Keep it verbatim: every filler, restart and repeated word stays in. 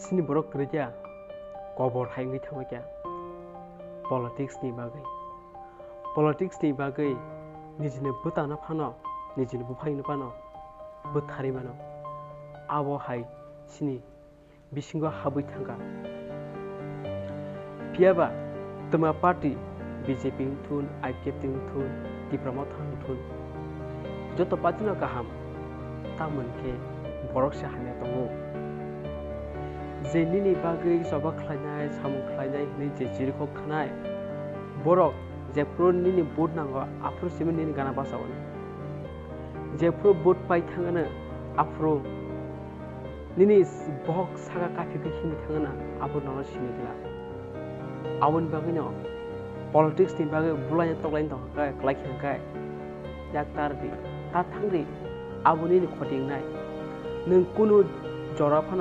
Chini borok kwrwikya kobor hai wngwi thangwi kya politics ni bagwi. Politics ni bagwi nijini bwtano phano, nijini buphangno phano bwtharwi mano. Abo hai chini bisingo habwi thangkha. Phiyaba twma party B J P wngthun, I P F T wngthun, Tipra Motha wngthun, joto party no kaham, tamoni khe borok se hamya tongo. Je nini bagwi choba khlainai, samung khlainai hinwi je chirikhok khanai, borok jephuru nini vote nango, aphuru simi nini gana bachao. Jephuru vote pai thangano, aphuru nini bohok saka kaphikhe himwi thangano, aphuru nono sini glak. Aboni bagwino politics ni bagwi bulaino toklaino tongkha khe, klai khe hwnkhe yak tar di, ta thang di, abo nini khoti wngnai. Nwng kunu jora phano